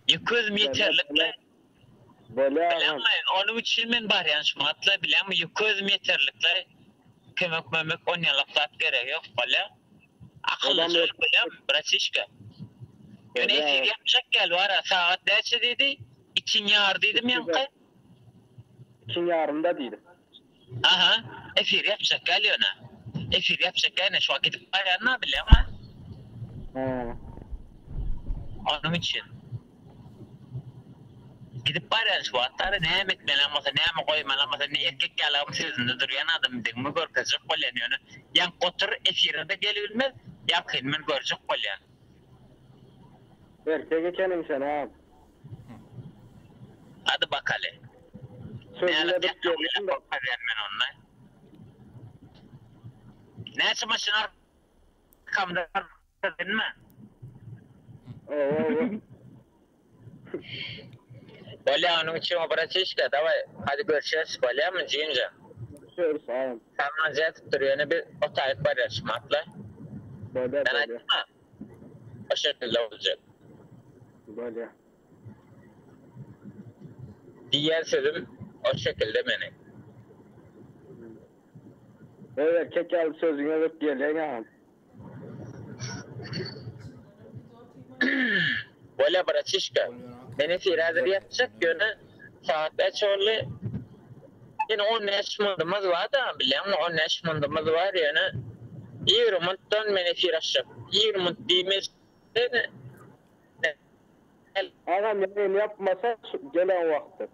Ýeke özüm ýeterlikle. Bolýa agam. Bileňmi, onuň üçin men barýan şumatla, bileňmi, ýeke özüm ýeterlikle. Kömek mömek onýanlyk zat geregi ýok, bolýa. Akyllyja bol, bolýamy, braçişka. Ýöne efir ýapjak gel, wara, sagat näçe diýdi? Ikiň ýary diýdimi ýaňky? Ikiň ýarynda diýdi. Aha, efir ýapjak gel ýöne. Efir ýapjak gel, şu wagt gidip barýan-a, bilýäňmi? Hä. Onuň üçin. Gidip barýan şu wagt dara näme etmelem bolsa, näme goýmalam bolsa, indi erkek ýalagym sözünde durýan adamdygymy görkezjek bolýan ýöne. Ýaňky otur efire-de gelibilmez, ýaňkyny men görjek bolýan. Erkek ekeniň sen agam. Hadi bakaly. Sözünde durup gelýän-de. Görkezýän men onda. Näçe maşyn arkamda görkezdiňmi? Owa owa. Bolýa onuň üçin braçişka daway hadi görüşeris bolýamy jigimjan. Görüşeris agam. Saňa edip dur ýöne biz otaýyp barýas şumatla. Bolýa Men bolýa. aýtdym-a. O şekilde boljak. Bolýa. Diýýän sözüm o şekilde meniň. Öz erkek ýaly sözüňe durup gelýäň agam. Bolýa braçişka. Men efir häzir ýapjak ýöne sagat näçe boldy? Ýene 15 mundumyz bar-da bilýäňmi 15 mundumyz bar ýöne 20 muntdan men efir açjak. 20 munt diýmese-de Agam ýaýyny ýapmasa gelen wagty.